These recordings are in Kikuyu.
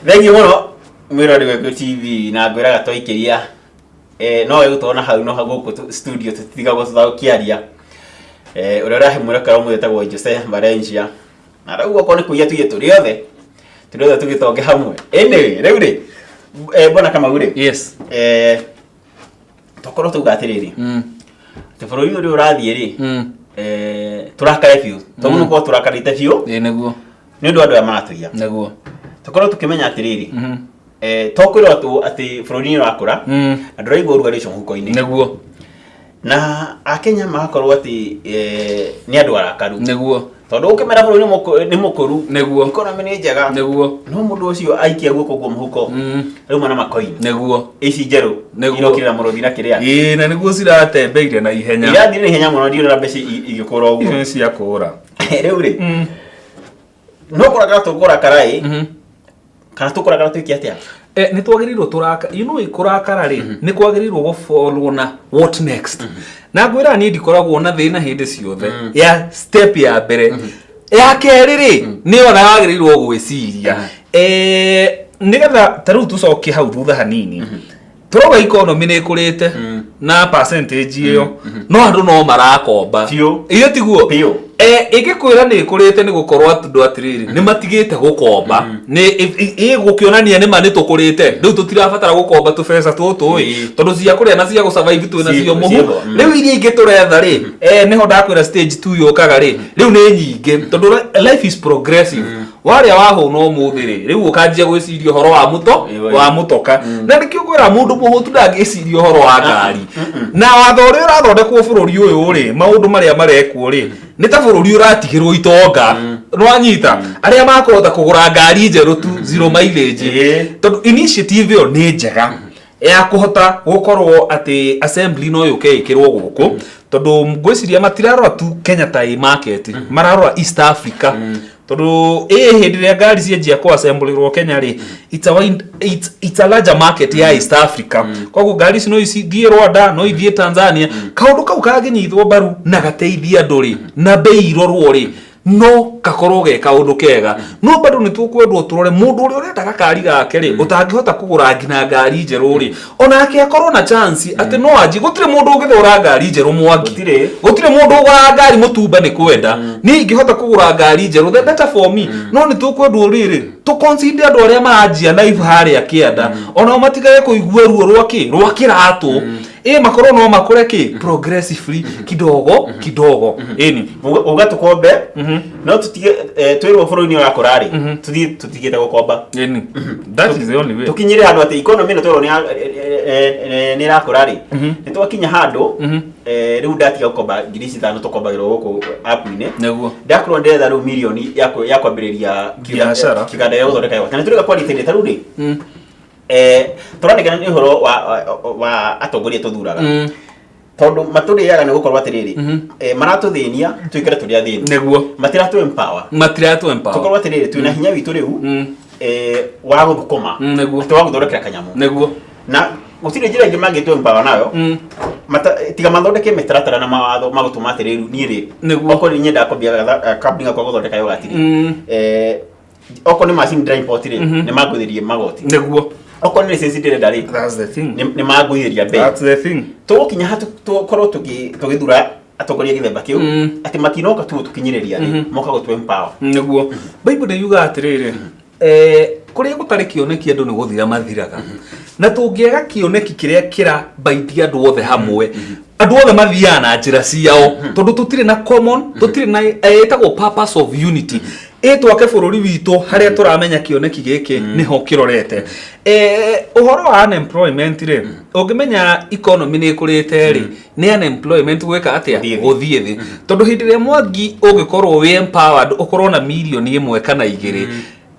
Thengiũ mũno mwĩrori wa Gĩkũyũ TV, na ngwĩraga twaikĩria no ĩgũtwona hau no hau gũkũ studio tũtitigagwo tũtagũkĩaria. Ũrĩa ũrahe mwerekera ũmũthĩ etagwo Jose Valencia, na rĩu okorwo nĩ kũiya tuiye tũrĩ othe, tũrĩ othe tũgĩtonge hamwe. Anyway, rĩu rĩ, bwana Kamau rĩ, tokorwo tuga atĩrĩrĩ, atĩ bũrũri ũrĩa ũrathiĩ rĩ, tũrakare biũ tondũ nĩ gũkorwo tũrakarĩte biũ Ĩĩ nĩguo. Nĩ ũndũ wa andũ aya maratũiya. Tũkorwo tũkĩmenya atĩrĩrĩ, to kwĩrwo atĩ atĩ bũrũri nĩ ũrakũra na ndũraigua ũrugarĩ ũcio mũhuko-inĩ. Na akenya magakorwo atĩ nĩ andũ arakaru tondũ ũkĩmera bũrũri nĩ mũkũru, economy nĩ njega, no mũndũ ũcio aikia guoko guo mũhuko, rauma na makoini ici njerũ irokĩrĩra mũrũthi na kĩrĩa. Ĩĩ, na nĩguo ciratembeire na ihenya. Irathiĩ na ihenya mũno, ndiũrora mbeca igĩkũra ũguo. Icio nĩ cia kũũra. Rĩu rĩ, no kũrakara tũkũrakara ĩ, kana tũkũrakara twĩke atĩa? Nĩ twagĩrĩirwo tũraka, kũrakara rĩ, nĩ kwagĩrĩirwo gũfollow na what next. Na ngwĩra niĩ ndikoragwo na thĩna hĩndĩ ciothe ya step ya mbere. Ya kerĩ rĩ, nĩyo na wagĩrĩirwo gwĩciria. Nĩgetha ta rĩu tũcokie hau thutha hanini. Tũrauga economy nĩ ĩkũrĩte na percentage ĩyo, no andũ no marakomba. Biũ. Ĩyo tiguo? Biũ. Ĩngĩkwĩra nĩ ĩkũrĩte nĩ gũkorwo andũ atĩrĩrĩ nĩ matigĩte gũkomba, nĩ ĩgũkĩonania nĩma nĩ tũkũrĩte, rĩu tũtirabatara gũkomba tũbeca tũtũ ĩ, tondũ cia kũrĩa na cia gũsurvive twĩ nacio mũhu. Ciĩho. Rĩu iria ingĩ tũretha rĩ, nĩho ndakwĩra stage 2 yũkaga rĩ, rĩu nĩ nyingĩ tondũ life is progressive. Warĩa wahũna ũmũthĩ rĩ, rĩu ũkanjia gwĩciria ũhoro wa mũto wa mũtoka, na nĩkĩo ngwĩra mũndũ mũhũtu ndangĩciria ũhoro wa ngari. Na watho ũrĩa ũrathondekwo bũrũri ũyũ rĩ, maũndũ marĩa marekwo rĩ, nĩ ta bũrũri ũratigĩrwo itonga, nĩwanyita, arĩa makũhota kũgũra ngari njerũ tu zero mileage. Tondũ initiative ĩyo nĩ njega ya kũhota gũkorwo atĩ assembly no yũke ĩkĩrwo gũkũ, tondũ ngwĩciria matirarora tu Kenya ta ĩ market, mararora East Africa, tondũ ĩ hĩndĩ ĩrĩa ngari cianjia kũ assemblĩrwo Kenya rĩ, it's a larger market ya East Africa. Koguo ngari ici no ithiĩ Rwanda, no ithiĩ Tanzania. Kaũndũ kau kangĩnyitwo mbaru na gateithie andũ rĩ, na bei irorwo rĩ, no gakorwo ge kaũndũ kega. No bado nĩ tũkwendwo tũrore mũndũ ũrĩa ũrenda gakari gake rĩ, ũtangĩhota kũgũra nginya ngari njerũ rĩ, onake akorwo na chance atĩ no anjie. Gũtirĩ mũndũ ũngĩthũra ngari njerũ, Mwangi. Gũtirĩ. Gũtirĩ mũndũ ũgũraga ngari mũtumba nĩ kwenda. Niĩ ingĩhota kũgũra ngari njerũ, the better for me. No nĩ tũkwendwo rĩrĩ tũ consider andũ arĩa maranjia life harĩa kĩanda, onao matigage kũigua ruo rwa kĩ rwa kĩratũ, ĩ makorwo no makũre kĩ progressively, kidogo kidogo, ĩni. Uga tũkombe no tũtige, twĩrwo bũrũri nĩ ũrakũra rĩ, tũthiĩ tũtigĩte gũkomba. Ĩni, that is the only way. Tũkinyire handũ atĩ economy ĩno twĩrwo nĩ ĩrakũra rĩ, nĩ twakinya handũ, rĩu ndatiga gũkomba 5,000 tũkombagĩrwo gũkũ app-inĩ. Ndakorwo ndĩretha rĩu mirioni ya kwambĩrĩria Biacara. Kĩganda gĩa gũthondeka yogurt. Na nĩ tũrĩga kwarithĩria ta rĩu rĩ, tũranengana nĩ ũhoro wa atongoria tũthuraga, tondũ matũrĩaga nĩ gũkorwo atĩrĩrĩ, maratũthĩnia tũikare tũrĩ athĩni. Matiratũ empower. Matiratũ empower. Tũkorwo atĩrĩrĩ, twĩna hinya witũ rĩu wa gũthũkũma, atĩ wa gũthondekera kanyamũ. Na gũtirĩ njĩra ĩngĩ mangĩtũ empower nayo tiga mathondeke mĩtaratara na mawatho ma gũtũma atĩrĩrĩ, niĩ rĩ, okorwo nĩ nyendaga kwambia kambuni gakwa gũthondeka yogurt rĩ, okorwo nĩ macini ndĩra import rĩ, nĩ mangũithĩrie magoti. Okorwo nĩ license ndĩrenda rĩ, That's the thing. Nĩ mangũithĩria bei. That's the thing. Tũgũkinya ha tũkorwo tũgĩthura atongoria gĩthemba kĩu, atĩ matinoka tu gũtũkinyĩrĩria thĩ, moka gũtũ empower? Nĩguo Bible nĩ yugaga atĩrĩrĩ, kũrĩa gũtarĩ kĩoneki andũ nĩ gũthira mathiraga. Na tũngĩaga kĩoneki kĩrĩa kĩrabaidia andũ othe hamwe, andũ othe mathiaga na njĩra ciao, tondũ tũtirĩ na common, tũtirĩ na ĩtagwo purpose of unity. Ĩ twake bũrũri witũ harĩa tũramenya kĩoneki gĩkĩ nĩho kĩrorete. Ũhoro wa unemployment rĩ, ũngĩmenya economy nĩ ĩkũrĩte rĩ, nĩ unemployment gwĩka atĩa? Gũthiĩ thĩ. Gũthiĩ thĩ, tondũ hĩndĩ ĩrĩa, Mwangi, ũngĩkorwo wĩ empowered, ũkorwo na 1 mirioni kana 2,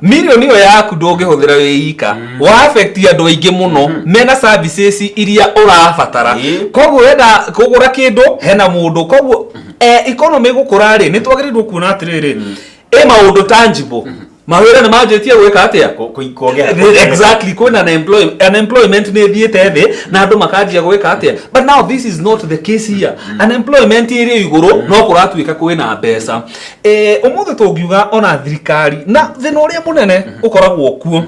mirioni ĩyo yaku ndũngĩhũthĩra wĩ ika, wa affect andũ aingĩ mũno mena services iria ũrabatara. Koguo wenda kũgũra kĩndũ hena mũndũ. Koguo economy gũkũra rĩ, nĩ twagĩrĩirwo kuona atĩrĩrĩ, ĩ maũndũ tangible, mawĩra nĩ manjĩtie gwĩka atĩa? Kuongera. Exactly, kwĩna unemployment nĩ ĩthiĩte thĩ na andũ makanjia gwĩka atĩa? But now this is not the case here. Unemployment ĩrĩ igũrũ no kũratuĩka kwĩna mbeca. Ũmũthĩ tũngiuga ona thirikari na thĩna ũrĩa mũnene ũkoragwo kuo.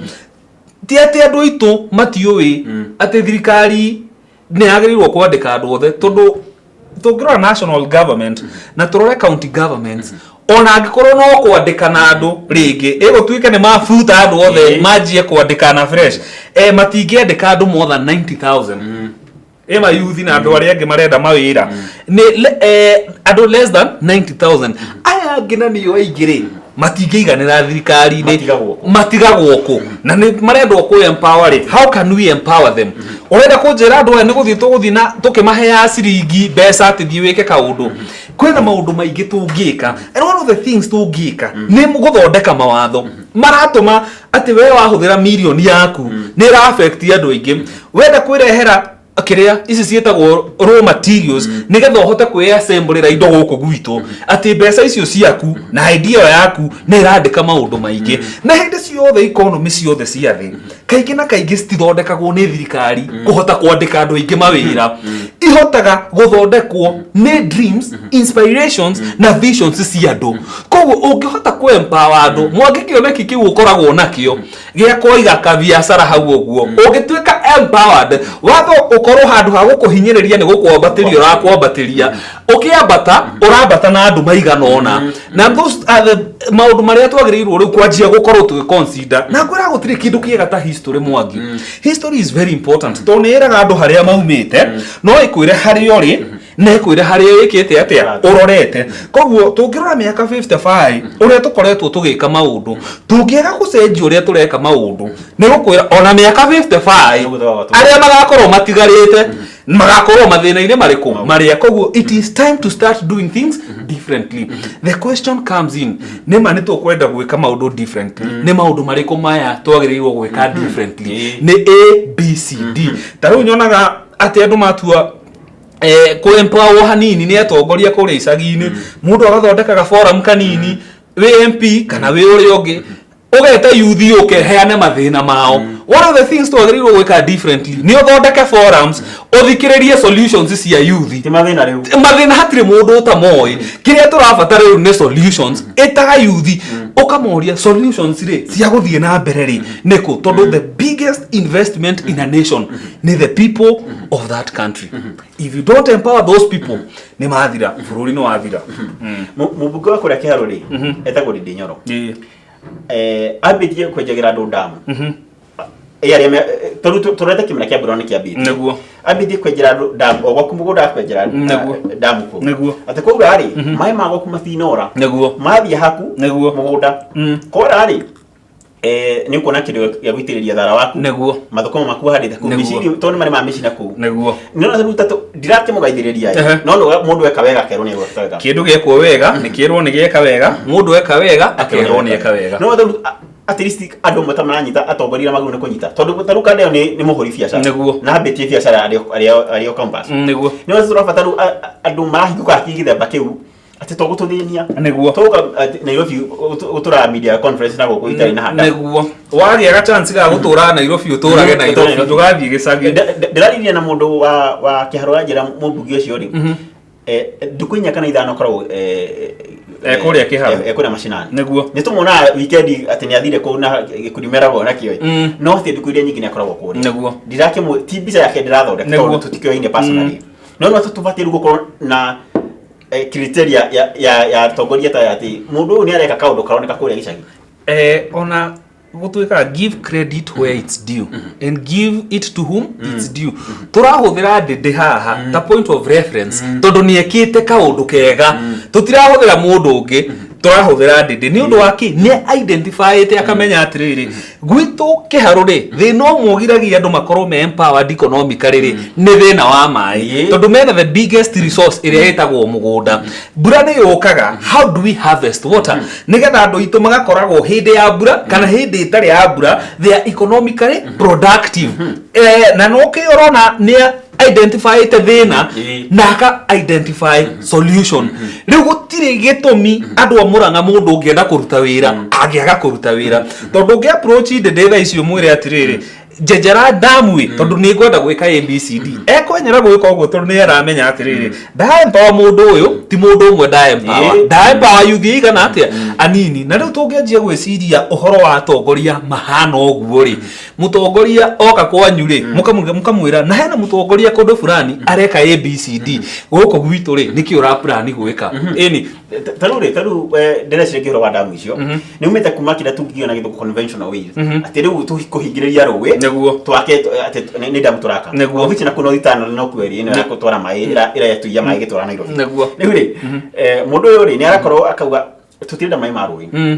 Ti atĩ andũ aitũ matiũĩ atĩ thirikari nĩ yagĩrĩirwo kwandĩka andũ othe, tondũ tũngĩrora national government na tũrore county governments, ona angĩkorwo no kwandĩkana andũ rĩngĩ ĩgũtuĩke nĩ mabuta andũ othe manjie kwandĩkana fresh, matingĩandĩka andũ more than 90,000 ĩ mayuthi na andũ arĩa angĩ marenda mawĩra nĩ andũ less than 90,000. Aya angĩ na nĩo aingĩ rĩ, matingĩiganĩra thirikari-inĩ. Matigagwo kũ? Matigagwo kũ? Na nĩ marendwo kũ empower rĩ, how can we empower them? Ũrenda kũnjĩra andũ aya nĩ gũthiĩ tũgũthiĩ na tũkĩmaheaga ciringi mbeca atĩ thiĩ wĩke kaũndũ? Kwĩna maũndũ maingĩ tũngĩka, and one of the things tũngĩka nĩ gũthondeka mawatho maratũma atĩ we wahũthĩra mirioni yaku nĩ ĩra affect andũ aingĩ. Wenda kwĩrehera kĩrĩa ici ciĩtagwo raw materials nĩgetha ũhote kwĩassemblĩra indo gũkũ gwitũ, atĩ mbeca icio ciaku na idea ĩyo yaku nĩ ĩrandĩka maũndũ maingĩ. Na hĩndĩ ciothe economy ciothe cia thĩ kaingĩ na kaingĩ citithondekagwo nĩ thirikari kũhota kwandĩka andũ aingĩ mawĩra, ihotaga gũthondekwo nĩ dreams, inspirations na visions cia andũ. Koguo ũngĩhota kũ empower andũ, mwangi, kĩoneki kĩu ũkoragwo nakĩo gĩa kũiga kabiacara hau ũguo, ũngĩtuĩka empowered, watho ũkorwo handũ ha gũkũhinyĩrĩria nĩ gũkwambatĩria ũrakwambatĩria, ũkĩambata ũrambata na andũ maigana ũna. Na those are the maũndũ marĩa twagĩrĩirwo rĩu kwanjia gũkorwo tũgĩ consider. Na ngwĩra gũtirĩ kĩndũ kĩega ta history, Mwangi. History is very important tondũ nĩ ĩraga andũ harĩa maumĩte, no ĩkwĩre harĩa ũrĩ na ĩkwĩre harĩa ĩkĩte atĩa ũrorete. Koguo tũngĩrora mĩaka 55 ũrĩa tũkoretwo tũgĩka maũndũ, tũngĩaga gũcenjia ũrĩa tũreka maũndũ, nĩ gũkwĩra ona mĩaka 55 arĩa magakorwo matigarĩte magakorwo mathĩna-inĩ marĩkũ marĩa. Koguo it is time to start doing things differently. The question comes in, nĩ ma nĩ tũkwenda gwĩka maũndũ differently, nĩ maũndũ marĩkũ maya twagĩrĩirwo gwĩka differently? Nĩ A, B, C, D. Ta rĩu nyonaga atĩ andũ matua kũ empower hanini nĩ atongoria kũrĩa icagi-inĩ, mũndũ agathondekaga forum kanini, wĩ MP kana wĩ ũrĩa ũngĩ, ũgeta yuthi ũke heane mathĩna mao. One of the things twagĩrĩirwo gwĩka differently nĩ ũthondeke forums, ũthikĩrĩrie solutions cia yuthi. Ti mathĩna rĩu. Mathĩna hatirĩ mũndũ ũtamoĩ. Kĩrĩa tũrabatara rĩu nĩ solutions. Ĩtaga yuthi, ũkamoria solutions rĩ cia gũthiĩ na mbere rĩ nĩkũ, tondũ the biggest investment in a nation nĩ the people of that country. If you don't empower those people, nĩ mathira, bũrũri nĩ wathira. Mũmbunge wa kũrĩa Kĩharũ rĩ, etagwo Ndindi Nyoro. Ambĩtie kwenjagĩra andũ ndamu ĩ arĩa tondũ tũrete kĩmera kĩa mbura nĩ kĩambĩtie. Ambĩtie kwenjera andũ ndamu o gwaku mũgũnda, kwenjera ndamu kũu atĩ kwaura rĩ, maĩ ma gwaku matinora mathiĩ haku mũgũnda. Kora rĩ, nĩ ũkuona kĩndũ gĩa gũitĩrĩria thara waku, mathũkũma maku handĩte kũu, mĩciri, tondũ nĩ marĩ ma mĩcina kũu. Nĩona rĩu tatũ ndirakĩmũgaithĩrĩria ĩ, no nĩ mũndũ eka wega akerwo nĩ eka wega. Kĩndũ gĩekwo wega nĩ kĩrwo nĩ gĩeka wega, mũndũ eka wega akerwo nĩ eka wega. No rĩu at least andũ amwe ta maranyita atongoria arĩa magĩrĩirwo nĩ kũnyita, tondũ ta rĩu kanda ĩyo nĩ mũhũri biacara na ambĩtie biacara arĩ o campus. Nĩ wona tũrabatara rĩu andũ marahingũka hakiri gĩthemba kĩu atĩ to gũtũthĩnia tũgũka atĩ Nairobi gũtũraga media conference na gũkũ itarĩ na handa. Nĩguo wagĩa ga chance ga gũtũra Nairobi, ũtũrage Nairobi, ndũgathiĩ gĩcagi. Ndĩraririe na mũndũ wa kĩharo ya njĩra, mũmbunge ũcio rĩ, ndukũ 4 kana 5 akoragwo Kũrĩa Kĩharũ. Kũrĩa macinani. Nĩ tũmuonaga weekend atĩ nĩ athire kũu na gĩkundi meragwo nakĩo, no atĩ ndukũ iria nyingĩ nĩ akoragwo kũrĩa. Ndirakĩmũ ti mbica yake ndĩrathondeka, tondũ tũtikĩoine personally, no tũbatiĩ rĩu gũkorwo na criteria ya atongoria ta atĩ mũndũ ũyũ nĩ areka kaũndũ karoneka kũrĩa gĩcagi. Ona gũtuĩkaga give credit where it's due and give it to whom it's due. Tũrahũthĩra Ndĩndĩ haha ta point of reference tondũ nĩ ekĩte kaũndũ kega. Tũtirahũthĩra mũndũ ũngĩ, tũrahũthĩra Ndĩndĩ nĩ ũndũ wa kĩ? Nĩ identifyĩte akamenya atĩrĩrĩ, gwitũ Kĩharũ rĩ, thĩna ũmwe ũgiragia andũ makorwo me empowered economically rĩ, nĩ thĩna wa maĩ, tondũ mena the biggest resource ĩrĩa ĩtagwo mũgũnda. Mbura nĩ yũkaga, how do we harvest water nĩgetha andũ aitũ magakoragwo hĩndĩ ya mbura kana hĩndĩ ĩtarĩ ya mbura they are economically productive? Na no kĩ ũrona nĩ identifyĩte thĩna na aka identify solution. Rĩu gũtirĩ gĩtũmi andũ a Mũrang'a, mũndũ ũngĩenda kũruta wĩra angĩaga kũruta wĩra, tondũ ũngĩ approach Ndĩndĩ thaa ici ũmwĩre atĩrĩrĩ, Njenjera ndamu ĩ, tondũ nĩ ngwenda gwĩka ABCD. Ekwenyera gwĩka ũguo tondũ nĩ aramenya atĩrĩrĩ, ndaempower mũndũ ũyũ ti mũndũ ũmwe ndaempower, ndaempower youth ĩigana atĩa anini. Na rĩu tũngĩanjia gwĩciria ũhoro wa atongoria mahana ũguo rĩ, mũtongoria oka kwanyu rĩ, mũkamwĩra na hena mũtongoria kũndũ fulani areka ABCD, gũkũ gwitũ rĩ, nĩkĩ ũraplan gwĩka? Ĩni. Ta rĩu rĩ, ta rĩu ndĩreciria ũhoro wa ndamu icio nĩ umĩte kuma kĩrĩa tũngiuga na gĩthũngũ conventional ways, atĩ rĩu kũhingĩrĩria rũĩ twake atĩ nĩ ndamu tũraka. Of which na kũu North Tunnel no kuo ĩrĩ ĩno ya gũtwara maĩ ĩrĩa maĩ ĩgĩtwara Nairobi. Rĩu rĩ, mũndũ ũyũ rĩ, nĩ arakorwo akauga tũtirenda maĩ ma rũĩ,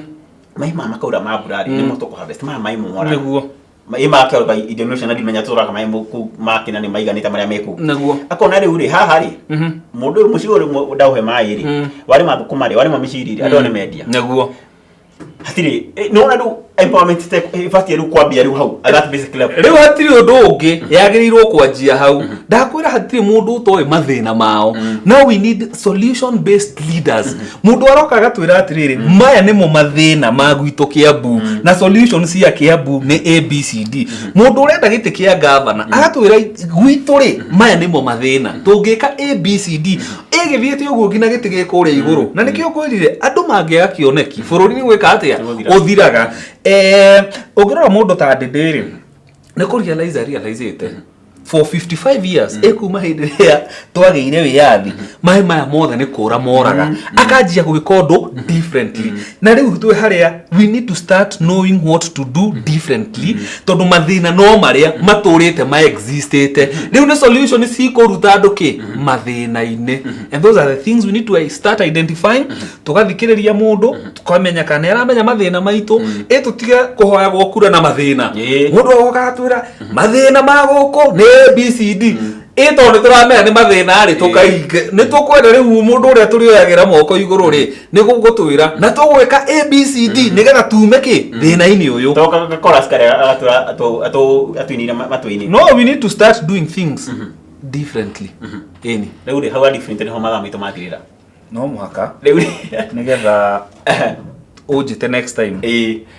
maĩ maya makaura ma mbura rĩ, nĩmo tũkũ harvest maya maĩ mora. Ĩ makauga indo nĩ ciana ndimenya tũraga maĩ kũu makĩna nĩ maiganĩte marĩa me kũu. Akona rĩu rĩ, haha rĩ, mũndũ ũyũ mũciĩ ũyũ ndaũhe maĩ rĩ, warĩma thũkũma rĩ, warĩma mĩciri rĩ, andũ aya nĩ mendia. Hatirĩ nĩwona rĩu empowerment ĩbatiĩ rĩu kwambia rĩu hau at that basic level. Rĩu hatirĩ ũndũ ũngĩ, yagĩrĩirwo kwanjia hau. Ndakwĩra hatirĩ mũndũ ũtoĩ mathĩna mao. Now we need solution based leaders. Mũndũ aroka agatwĩra atĩrĩrĩ, maya nĩmo mathĩna ma gwitũ Kĩambu, na solution cia Kĩambu nĩ ABCD. Mũndũ ũrenda gĩtĩ kĩa gavana agatwĩra gwitũ rĩ, maya nĩmo mathĩna, tũngĩka ABCD. Ĩgĩthiĩte ũguo nginya gĩtĩ gĩ kũrĩa igũrũ. Na nĩkĩo ngwĩrire andũ mangĩaga kĩoneki, bũrũri nĩ gwĩka atĩa? Nĩgũthira. Ũthiraga. Ũngĩrora mũndũ ta Ndĩndĩ rĩ, nĩ kũ realize realize for 55 years ĩkuma hĩndĩ ĩrĩa twagĩire wĩyathi, maĩ maya mothe nĩ kũra moraga. Akanjia gwĩka ũndũ differently. Na rĩu twĩ harĩa we need to start knowing what to do differently, tondũ mathĩna no marĩa matũrĩte ma existĩte. Rĩu nĩ solution cikũruta andũ kĩ mathĩna-inĩ, and those are the things we need to start identifying. Tũgathikĩrĩria mũndũ, tũkamenya kana nĩ aramenya mathĩna maitũ. Ĩ tũtige kũhoyagwo kura na mathĩna. Mũndũ agoka agatwĩra mathĩna ma gũkũ nĩ ABCD. Ĩ tondũ nĩ tũramenya nĩ mathĩna rĩ, tũkainga nĩ tũkwenda rĩu mũndũ ũrĩa tũrĩoyagĩra moko igũrũ rĩ, nĩ gũgũtwĩra na tũgwĩka ABCD nĩgetha tume kĩ thĩna-inĩ ũyũ. To gakoras karĩa agatwĩra atuinĩire matũ-inĩ. No, we need to start doing things differently. Ĩni. Rĩu rĩ, hau different nĩho mathaa maitũ mathirĩra. No mũhaka Rĩu rĩ, nĩgetha ũnjĩte next time,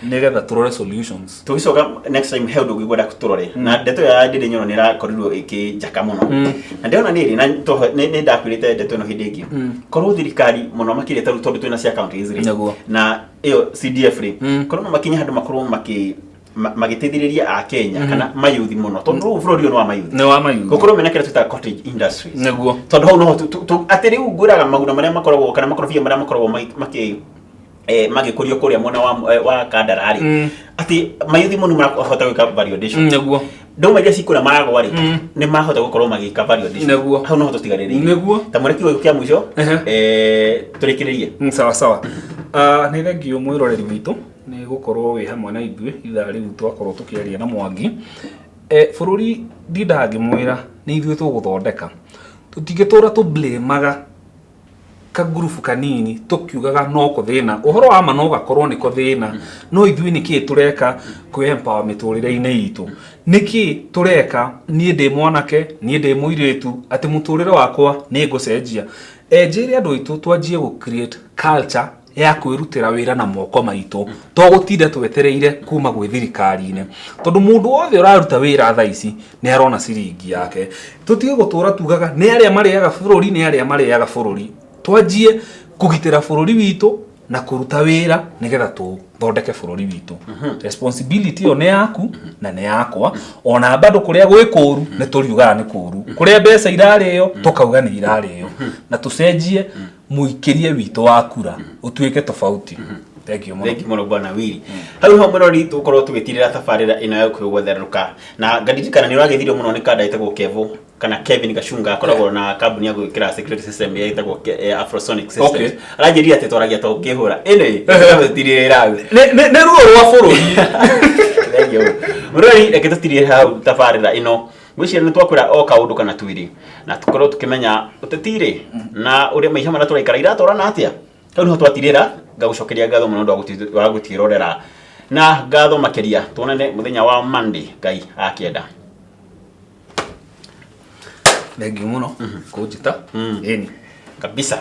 nĩgetha tũrore solutions. Tũgĩcoka next time, he ũndũ ũngĩ ngwenda tũrore, na ndeto ya Ndĩndĩ Nyoro nĩ ĩrakorirwo ĩkĩnjaka mũno, na ndĩrona nĩ na nĩ ndakwĩrĩte ndeto ĩno hĩndĩ ĩngĩ, korwo thirikari mũno makĩria tarĩu tondũ twĩna cia counties rĩ, na ĩyo CDF rĩ, korwo no makinye handũ makorwo magĩteithĩrĩria a Kenya kana mayuthi mũno, tondũ rĩu bũrũri ũyũ nĩ wa mayuthi. Nĩ wa mayuthi. Gũkorwo mena kĩrĩa twĩtaga cottage industries, tondũ hau noho atĩ rĩu ngwĩraga maguna marĩa makoragwo kana makorobia marĩa makoragwo makĩ magĩkũrio kũrĩa mwena wa Kandara rĩ, atĩ mayuthi mũno marahota gwĩka value addition. Ndũma iria cikũrĩa maragwa rĩ, nĩ mahota gũkorwo magĩka value addition. Hau noho tũtigarĩrĩire. Ta mwĩre kiugo kĩa mũico, tũrĩkĩrĩrie. Sawa sawa. Ah, nĩ thengio mwĩroreri witũ nĩ gũkorwo wĩ hamwe na ithuĩ ithaa rĩu twakorwo tũkĩaria na Mwangi. Bũrũri ndindaga ngĩmwĩra nĩ ithuĩ tũgũthondeka, tũtingĩtũra tũblĩmaga kagurubu kanini tũkiugaga no ko thĩna. Ũhoro wa ma no gakorwo nĩko thĩna, no ithuĩ nĩkĩ tũreka kwĩ empower mĩtũrĩre-inĩ itũ? Nĩkĩ tũreka? Niĩ ndĩ mwanake, niĩ ndĩ mũirĩtu, atĩ mũtũrĩre wakwa nĩ ngũcenjia. Njĩre andũ aitũ twanjie gũ create culture ya kwĩrutĩra wĩra na moko maitũ, to gũtinda twetereire kuma gwĩ thirikari-inĩ, tondũ mũndũ wothe ũraruta wĩra thaa ici nĩ arona ciringi yake. Tũtige gũtũra tugaga nĩ arĩa marĩaga bũrũri, nĩ arĩa marĩaga bũrũri. Twanjie kũgitĩra bũrũri witũ na kũruta wĩra nĩgetha tũthondeke bũrũri witũ. Responsibility ĩyo nĩ yaku na nĩ yakwa. Ona bado kũrĩa gwĩ kũru nĩ tũriugaga nĩ kũru, kũrĩa mbeca irarĩo tũkauga nĩ irarĩo, na tũcenjie mũikĩrie witũ wa kura ũtuĩke tofauti. Thank you mũno. Thank you mũno, bwana Willy. Hau niho mũrori tũkorwo tũgĩtirĩra tabarĩra ĩno ya Ũkũyũ Gwatherũka, na ngaririkana nĩ ũragĩthirio mũno nĩ kanda ĩtagwo Kevo kana Kevin Gachunga, akoragwo na kambuni ya gwĩkĩra security system ĩrĩa ĩtagwo Afrosonic Systems. Aranjĩrire atĩ twaragia to ũkĩhũra ĩnĩ tũtirĩrĩra hau. Nĩ ruo rwa bũrũri. Thank you. Mũrori, reke tũtirĩre hau tabarĩra ĩno. Ngwĩciria nĩ twakwĩra o kaũndũ kana twĩrĩ, na tũkorwo tũkĩmenya ũteti rĩ na ũrĩa maica marĩa tũraikara iratwarana atĩa. Hau niho twatirĩra. Ngagũcokeria ngatho mũno nĩ ũndũ wa gũtwĩrorera, na ngatho makĩria. Tuonane mũthenya wa Monday, Ngai akĩenda. Thank you mũno kũnjĩta. Ĩni. Kabisa.